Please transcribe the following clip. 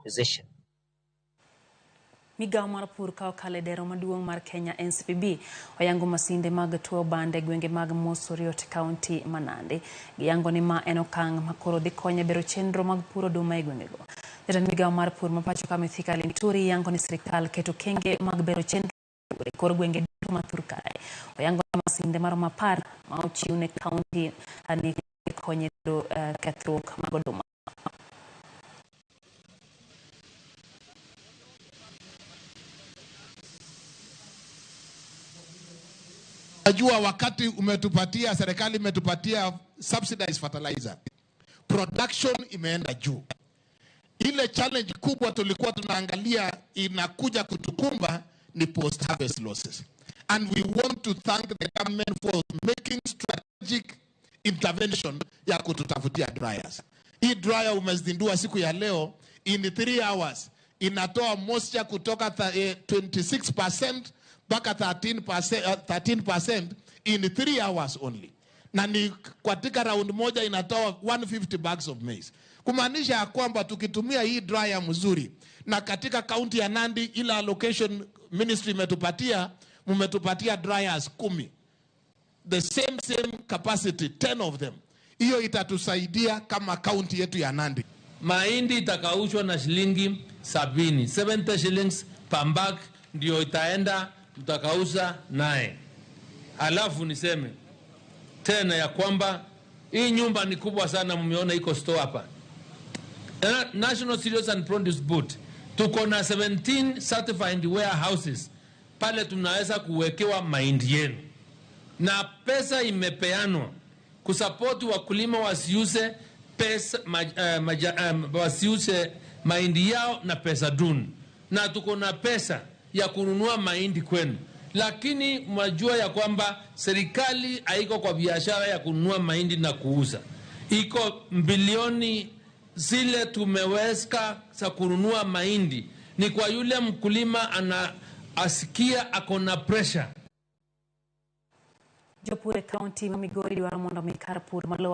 opposition. Migawo mar pur ka okalo e dero maduong' mar Kenya NCPB oyango masinde mag tuo bande e gwenge mag Mosoriot, kaunti ma Nandi. Giyango ni ma en okang' ma koro dhi konyo e bero chenro mag puro oduma e gwengego. Jatend migawo mar pur ma pacho ka Mithika Linturi yango ni sirikal keto kenge mag bero chenro e kor gwenge duto ma thur kae. Oyango ni masinde maromo 10 ma ochiw ne kaunti ni konyo e kethruok mag oduma. Najua wakati umetupatia, serikali imetupatia subsidized fertilizer, production imeenda juu. Ile challenge kubwa tulikuwa tunaangalia inakuja kutukumba ni post harvest losses. And we want to thank the government for making strategic intervention ya kututafutia dryers. Hii dryer umezindua siku ya leo, in 3 hours inatoa moisture kutoka 26% mpaka 13% in 3 hours only. Na ni katika round moja inatoa 150 bags of maize. Kumaanisha ya kwamba tukitumia hii dryer mzuri, na katika kaunti ya Nandi ile allocation ministry imetupatia, mmetupatia dryers 10. The same capacity, 10 of them. Hiyo itatusaidia kama kaunti yetu ya Nandi. Mahindi itakaushwa na shilingi 70, 70 shillings per bag ndio itaenda tutakausha naye. Alafu niseme tena ya kwamba hii nyumba ni kubwa sana, mmeona iko store hapa. National Cereals and Produce Board tuko na 17 certified warehouses pale tunaweza kuwekewa mahindi yenu, na pesa imepeanwa kusupport wakulima wasiuze pesa, wasiuze mahindi yao na pesa duni, na tuko na pesa ya kununua mahindi kwenu, lakini mwajua ya kwamba serikali haiko kwa biashara ya kununua mahindi na kuuza. Iko bilioni zile tumeweka za kununua mahindi ni kwa yule mkulima ana asikia ako na pressure. Jopur e kaunti ma Migori dwaro mondo mi kar pur malowo